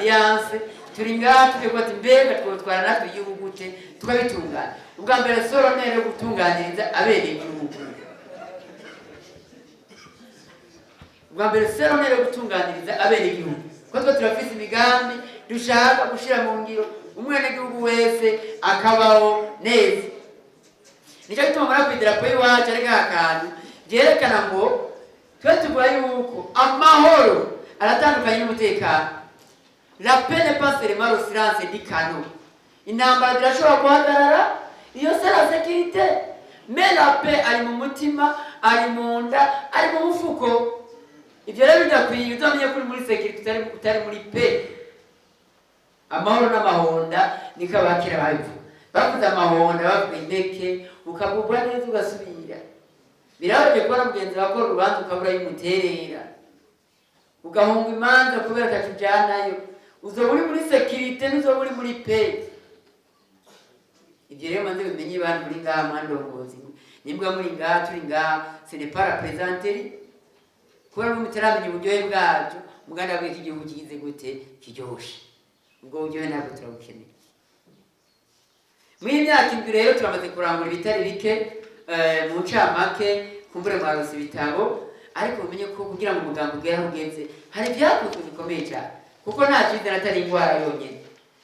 Ambiance turi ngaha turi ati: mbega twotwara natwe igihugu gute, tukabitunganya? Ubwa mbere, soronere yo gutunganiriza abenegihugu. Ubwa mbere, seronere yo gutunganiriza abenegihugu, kuko twe turafise imigambi dushaka gushira mu ngiro, umwenegihugu wese akabaho neza. Nicyo gituma muri kw'idarapo y'iwacu ari ka kantu byerekana ngo twe tuvuga yuko amahoro aratandukanye n'umutekano. La paix n'est pas seulement le silence du canon. Intambara zirashobora guhagarara, iyo c'est la sécurité, mais la paix ari mu mutima, ari mu nda, ari mu mufuko. Ibyo rero bidakwiye, uzamenye ko uri muri sécurité, utari muri paix. Amahoro n'amahonda, niko abakira babivuga. Bavuze amahonda, bavuga impeke, ukagubwa neza, ugasubira. Birababaje kubona mugenzi wawe akora urubanza ukabura y'umuterera, ugahunga imanza kubera atakujyanayo. Uzoba uri muri sécurité n'uzoba uri muri paix. Ibyo rero manze bimenye bantu muri ngaha, mwandongozi, nimbwa muri ngaha, turi ngaha, ce n'est pas la plaisanterie, kubera ko mutaramenya uburyohe bwabyo. Muganda bw'iki igihugu kigize gute, kiryoshe, ubwo buryohe ntabwo turabukeneye. Muri iyi myaka 7 rero turamaze kurangura ibitari bike. Mu ncamake, kumbure mwarose ibitabo, ariko mumenye ko kugira ngo umugambi ugere aho ugeze hari ibyakozwe bikomeye cyane, kuko nta cyizere atari indwara yonyine,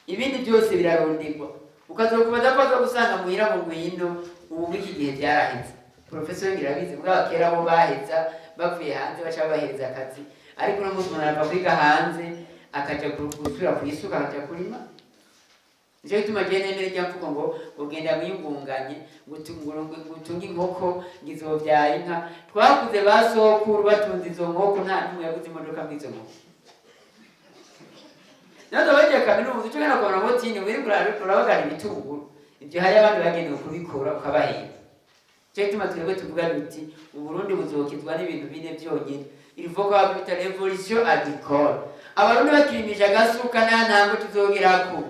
ibindi byose biraronderwa. Ukazokubaza ko aza gusanga muhira mu ngwino. Ubu muri iki gihe byaraheze, professeur ngirabizi, mugabo kera bo baheza bavuye hanze baca babahereza akazi, ariko uno munsi umuntu arava kwiga hanze akaja gusubira ku isuka, akaja kurima. Nicyo gituma jewe nemera irya mvugo ngo ugenda mwiyungunganye, ngo utunge inkoko ngo izovyara inka. Twakuze ba sokuru batunze izo nkoko, nta n'umwe yaguze imodoka mw'izo nkoko. Nazo bagiye kaminuza, uco ugenda ukabona ngo tini wiriko urabagara ibitunguru, ibyo hari abandi bagenewe kubikora, ukabahemba. Nicyo gituma twebwe tuvuga duti Uburundi buzokizwa n'ibintu bine byonyine. Il faut ko bita révolution agricole. Abarundi bakirimisha agasuka, nta ntango tuzogerako.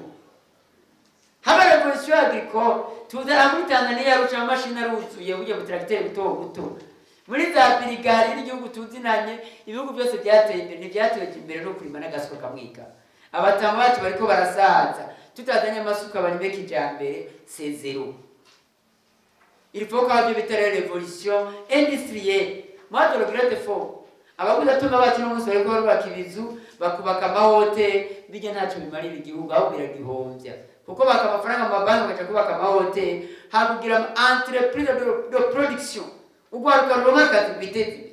Haba révolution agricole, tuzara muri Tanzania ruca amashini aruzuye, burya mu tracteur buto buto, muri za Bulgarie n'igihugu tuzinanye. Ibihugu byose byateye imbere ntibyateje imbere no kurima n'agasuka kamwika. Abatamu bacu bariko barasaza, tutazanye amasuka barime kijambere, c'est zéro. Il faut ko habyo bita rero révolution industrielle. Moi, je regrette fort abaguzatunga bacu no munsi bariko barubaka ibizu, bakubaka amahoteli. Bijya ntacyo bimarira igihugu, ahubwo biragihombya, kuko baka amafaranga mu mabanki bakaja kubaka amahoteli, hakugira entreprise de production, urwaruka ruronka akazi, rwiteza imbere.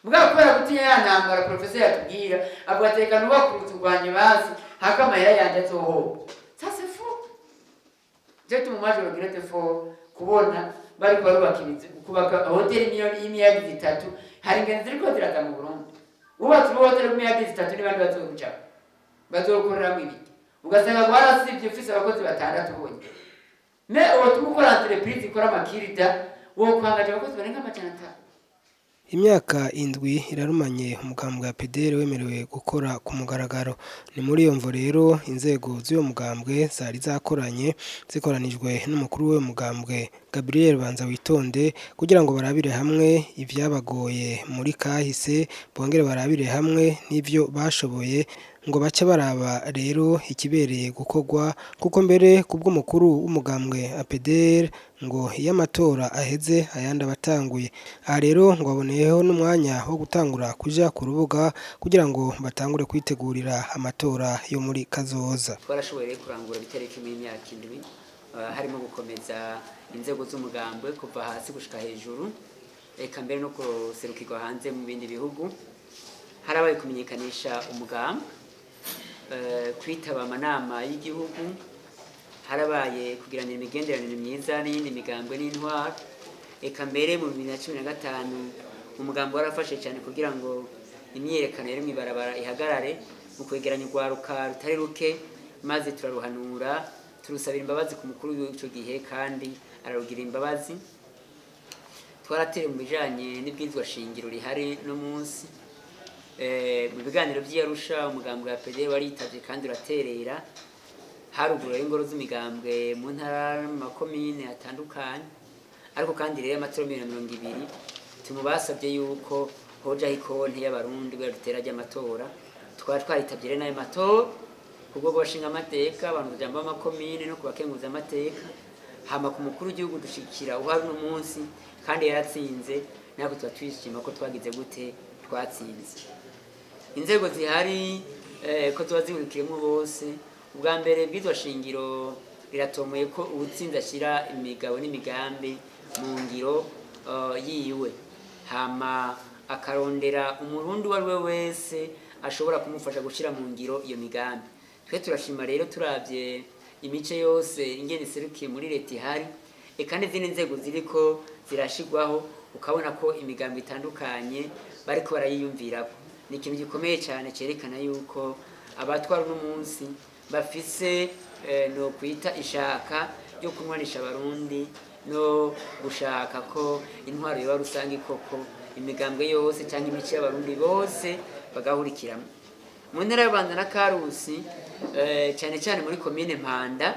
Mugabo kubera gutinya ya ntambara professeur yatubwira, avuga ati: reka nubake uruzu rwanje basi, hako amahera yanje azohomba. Ça, c'est faux. Je tuma moi, je regrette fort kubona bariko barubaka ibizu, kubaka hoteli y'imiliyari 3. Hari ingenzi ziriko ziraza mu Burundi. Wubatse uruhoteli rw'imiliyari 3, n'abandi bazorucako, bazokoreramo ibiki? Ugasanga rwarasivye, ufise abakozi batandatu bonyene. Mais uwo ukora entreprise ikora amakirida, wokwangaje abakozi barenga 500. Imyaka 7 irarumanye umugambwe wa PDR wemerewe gukora ku mugaragaro. Ni muri iyo mvo rero inzego z'uyo mugambwe zari zakoranye, zikoranijwe n'umukuru w'uwo mugambwe Gabriel Banzawitonde, kugira ngo barabire hamwe ivyabagoye muri kahise, bongere barabire hamwe n'ivyo bashoboye, ngo bace baraba rero ikibereye gukorwa, kuko mbere kubw'umukuru w'umugambwe APDR ngo iyo amatora aheze ayandi aba atanguye. Aha rero ngo baboneyeho n'umwanya wo gutangura kuja ku rubuga kugira ngo batangure kwitegurira amatora yo muri kazoza. Twarashoboye rero kurangura bitari kimwe imyaka 7, harimo gukomeza inzego z'umugambwe kuva hasi gushika hejuru, eka mbere no kuserukirwa hanze mu bindi bihugu. Harabaye kumenyekanisha umugambi, kwitaba amanama y'igihugu, harabaye kugiranira imigenderanire myiza n'iyindi migambwe n'intwaro. Eka mbere mu 2015 umugambi warafashe cyane kugira ngo imyiyerekano yari mw'ibarabara ihagarare, mu kwegeranya urwaruka rutari ruke, maze turaruhanura, turusabira imbabazi ku mukuru w'ico gihe, kandi ararugira imbabazi. Twarateye mu bijanye n'ibwirizwa shingiro rihari no munsi. Mu biganiro vy'Arusha umugambi wa PD waritavye kandi uraterera. Haruguru y'ingoro z'imigambwe mu ntara no mu makomine atandukanye. Ariko kandi rero amatora 2020 tumubasabye yuko hojaho ikonti y'Abarundi kubera dutera ry'amatora, twaba twaritabye rero n'ayo matora. Ku rwego rw'abashingamateka, abantu bajambo b'amakomine no kubakenguza amateka, hama ku mukuru w'igihugu dushikira uhari uno munsi kandi yaratsinze, natwe tuba twishima ko twagize gute, twatsinze. Inzego zihari ko tuba zihurikiyemo bose. Ubwa mbere, bw'iryo shingiro riratomoye ko uwutsinze ashyira imigabo n'imigambi mu ngiro yiwe, hama akarondera Umurundi uwo ari we wese ashobora kumufasha gushyira mu ngiro iyo migambi. Twe turashima rero, turabye imice yose ingene iserukiye muri leta ihari, eka n'izindi nzego ziriko zirashigwaho, ukabona ko imigambi itandukanye bariko barayiyumvirako. Ni ikintu gikomeye cyane cyerekana yuko abatwara uno munsi bafise no kwita ishaka ryo kunywanisha Abarundi no gushaka ko intwaro yoba rusange koko, imigambwe yose cyangwa imice y'Abarundi bose bagahurikiramo. Mu ntara y'Ububanza na Karusi, cyane cyane muri komine Mpanda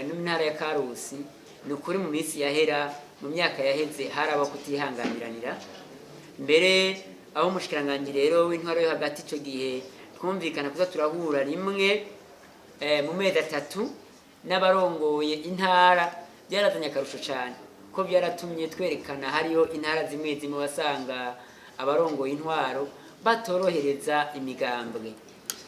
n'intara ya Karusi, ni ukuri mu minsi yahera, mu myaka yaheze, hari abo kutihanganiranira. Mbere aho umushikiranganji rero w'intwaro yo hagati ico gihe twumvikana kuza turahura rimwe mu mezi 3 n'abarongoye intara, byarazanye akarusho cyane ko byaratumye twerekana hariho intara zimwe zimwe wasanga abarongoye intwaro batorohereza imigambwe.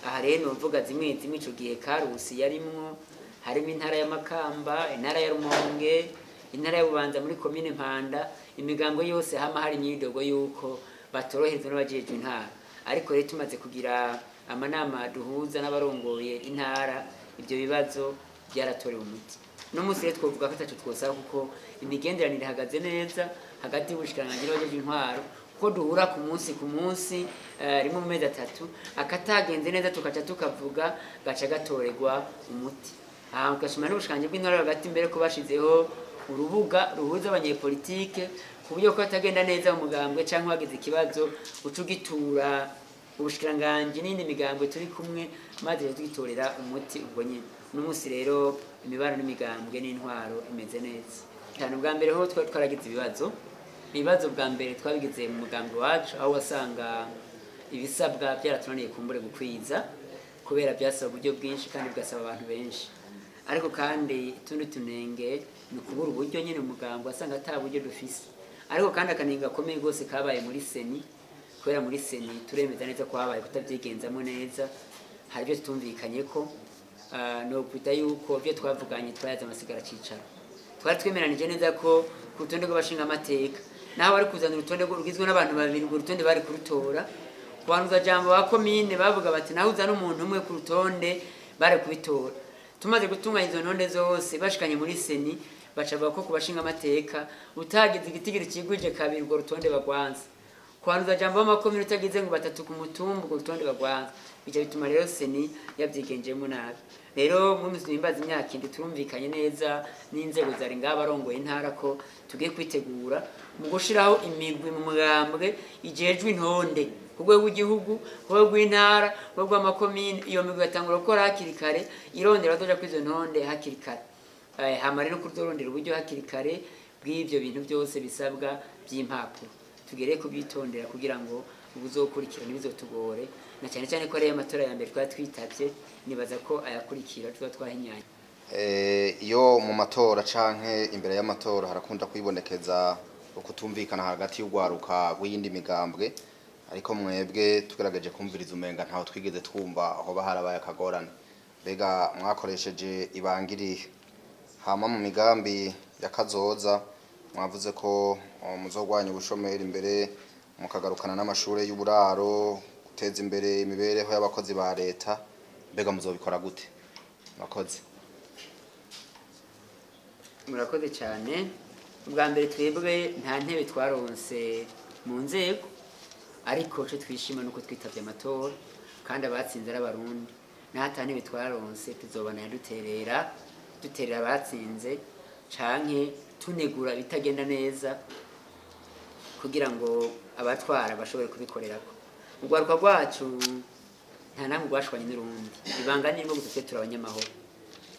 Aha rero novuga zimwe zimwe ico gihe Karusi yarimwo, harimo intara ya Makamba, intara ya Rumonge, intara ya Bubanza muri komine Mpanda. Imigambwe yose hama hari imyidogo yuko batorohereza n'abajejwe intara. Ariko rero tumaze kugira amanama duhuza n'abarongoye intara, ibyo bibazo byaratorewe umuti. No munsi rero twovuga ko ataco twosaba, kuko imigenderanire ihagaze neza hagati y'ubushikiranganji n'abajejwe intwaro, kuko duhura ku munsi ku munsi, rimwe mu mezi 3, akatagenze neza tukaca tukavuga, gaca gatorerwa umuti. Aha tugashima n'ubushikiranganji bw'intwaro hagati mbere ko bashizeho urubuga ruhuza abanyepolitike, ku buryo ko atagenda neza mu mugambwe cyangwa wagize ikibazo uca ugitura ubushikiranganji n'indi migambwe turi kumwe, maze tugitorera umuti ubwo nyine. Uno munsi rero imibano n'imigambwe n'intwaro imeze neza cyane. Ubwa mbere ho twari twaragize ibibazo. Ibibazo bwa mbere twabigize mu mugambwe wacu, aho wasanga ibisabwa byaratunaniye kumbure gukwiza, kubera byasaba uburyo bwinshi kandi bigasaba abantu benshi. Ariko kandi utundi tunenge ni ukubura uburyo nyine, umugambwe wasanga ata buryo dufise. Ariko kandi akanenge gakomeye rwose kabaye muri CENI, kubera muri CENI turemeza neza ko habaye kutabyigenzamo neza, hari ibyo tutumvikanye ko no kwita yuko ibyo twavuganye twayaze amasigara cicaro. Twari twemeranije neza ko ku rutonde rw'abashingamateka, naho bari kuzana urutonde rugizwe n'abantu babiri, urwo rutonde bari kurutora. Ku bantu ba komine bavuga bati naho uzana umuntu umwe ku rutonde bari kubitora. Tumaze gutunganya izo ntonde zose, bashikanye muri CENI, baca bavuga ko ku bashingamateka utagize igitigiri kigwije kabiri urwo rutonde bagwanza, ku bantu b'amakomine utagize ngo batatu ku mutumba urwo rutonde bagwanza. Bica bituma rero CENI yabyigenjemo nabi. Rero mu minsi duhimbaza imyaka 7 turumvikanye neza n'inzego zari ngaho, abarongoye intara, ko tugiye kwitegura mu gushiraho imigwi mu mugambwe ijejwe intonde ku rwego rw'igihugu, ku rwego rw'intara, ku rwego rw'amakomine. Iyo migwi igatangura gukora hakiri kare, irondera abazoja kuri izo ntonde hakiri kare. Hama rero kuzorondera uburyo hakiri kare bw'ivyo bintu byose bisabwa by'impapuro, tugere kubyitondera kugira ngo ubuzokurikira ntibizotugore, na cyane cyane ko ariyo matora ya mbere twari twitavye. Nibaza ko ayakurikira tuba twahinyanye. Iyo mu matora canke imbere y'amatora harakunda kwibonekeza ukutumvikana hagati y'urwaruka rw'iyindi migambwe, ariko mwebwe tugerageje kumviriza umenga ntaho twigeze twumva aho harabaye akagorane. Mbega mwakoresheje ibanga irihe? Hama mu migambi ya kazoza mwavuze ko muzogwanya ubushomeri, imbere mukagarukana n'amashure y'uburaro, guteza imbere imibereho y'abakozi ba leta, mbega muzobikora gute? Murakoze. Murakoze cyane. Ubwa mbere, twebwe nta ntebe twaronse mu nzego, ariko icyo twishima nuko twitabye amatora kandi abatsinze ari Abarundi. Naho ata ntebe twaronse, tuzobana duterera abatsinze canke tunegura ibitagenda neza kugira ngo abatwara bashobore kubikorerako. Urwaruka rwacu nta namwe rwashwanye n'urundi. Ibanga ni rimwe gusa: twe turi abanyamahoro.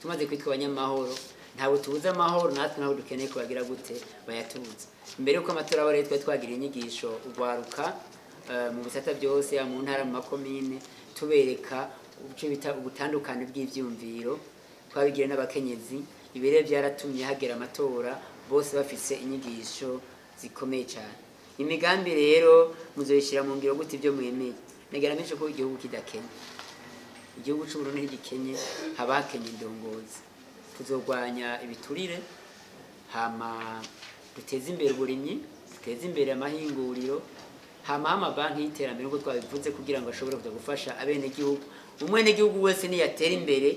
Tumaze kwitwa abanyamahoro, ntabwo tubuze amahoro, natwe ntabwo dukeneye kubagira gute bayatubuza. Mbere yuko amatora aba rero, twari twagira inyigisho urwaruka mu bisata byose, yaba mu ntara, mu makomine, tubereka Icyo bita ubutandukane bw'ivyumviro twabigiye n'abakenyezi. Ibi rero byaratumye hagera amatora bose bafise inyigisho zikomeye cyane. Imigambi rero muzoyishyira mu ngiro gute ibyo mwemeye? Negera menshi ko igihugu kidakenye, igihugu c'Uburundi ntigikenye, haba hakenye indongozi. Tuzogwanya ibiturire, hama duteze imbere uburimyi, duteze imbere amahinguriro, hama amabanki y'iterambere nk'uko twabivuze, kugira ngo ashobore kuza gufasha abenegihugu. Umwenegihugu wese niyatera imbere,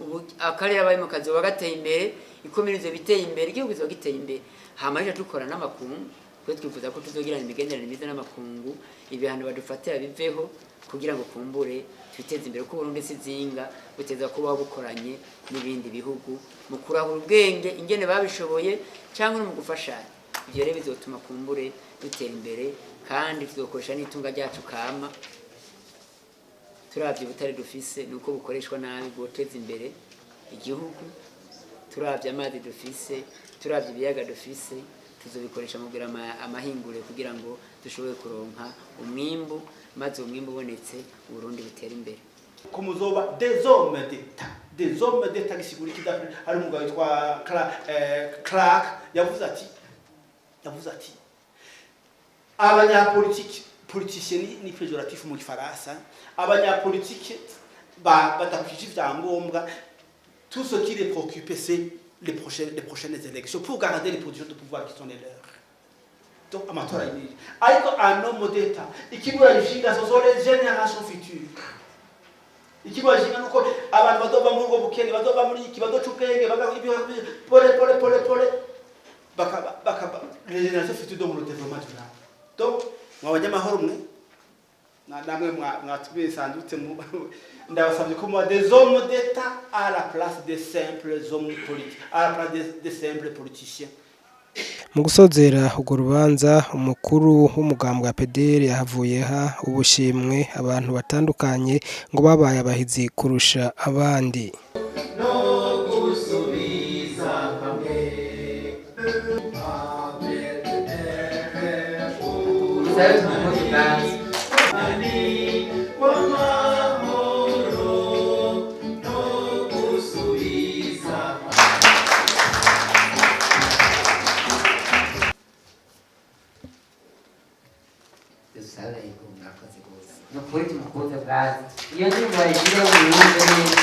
ubu akarere abayemo kazoba gateye imbere, ikomine izoba iteye imbere, igihugu kizoba giteye imbere. Hama rero dukora n'amakungu, twe twifuza ko tuzogirana imigenderanire myiza n'amakungu, ibihano badufatira biveho, kugira ngo kumbure twiteze imbere, kuko Burundi si zinga, buteza kubaho bukoranye n'ibindi bihugu mu kurahura ubwenge ingene babishoboye cyangwa no mu gufashanya. Ibyo rero bizotuma kumbure dutera imbere, kandi tuzokoresha n'itunga ryacu kama. Turavye ubutare dufise nuko bukoreshwa nabi, bwoteza imbere igihugu. Turavye amazi dufise, turavye ibiyaga dufise, tuzobikoresha mu kugira amahinguriro kugira ngo dushobore kuronka umwimbu, maze uwo mwimbu ubonetse Uburundi butere imbere. Ko muzoba des hommes d'État. Des hommes d'État gisigura iki? Hari umugabo witwa Clark yavuze ati abanyapolitiki, politicien ni péjoratif mu gifaransa, abanyapolitiki badakwije ivyangombwa, tout ce qui les préoccupe, c'est les prochaines élections pour garder les positions de pouvoir qui sont les leurs. Donc amatora yimirije, ariko un homme d'État, ikibura gishinga, ce sont les générations futures. Ikibura gishinga nuko abantu bazova muri ubwo bukene, bazova muri iki, bazoca ubwenge, pole pole pole pole, bakaba les générations futures, donc le développement durable. Donc mwa banyamahoro mwe, namwe mwatumiye sandutse, ndabasabye ko muba des hommes d'État à la place des simples hommes politiques, à la place des simples politiciens. Mu gusozera urwo rubanza, umukuru w'umugambwe wa PDR yahavuye ha ubushimwe abantu batandukanye ngo babaye abahizi kurusha abandi. No gusubiza hamwe. Dusabe tumuhe ibanza. W'amahoro no gusubiza. Dusabe, mwakoze rwose, ni ukuri tumukunze bwazi. Iyo ndirimbo bayishyireho muyumve neza.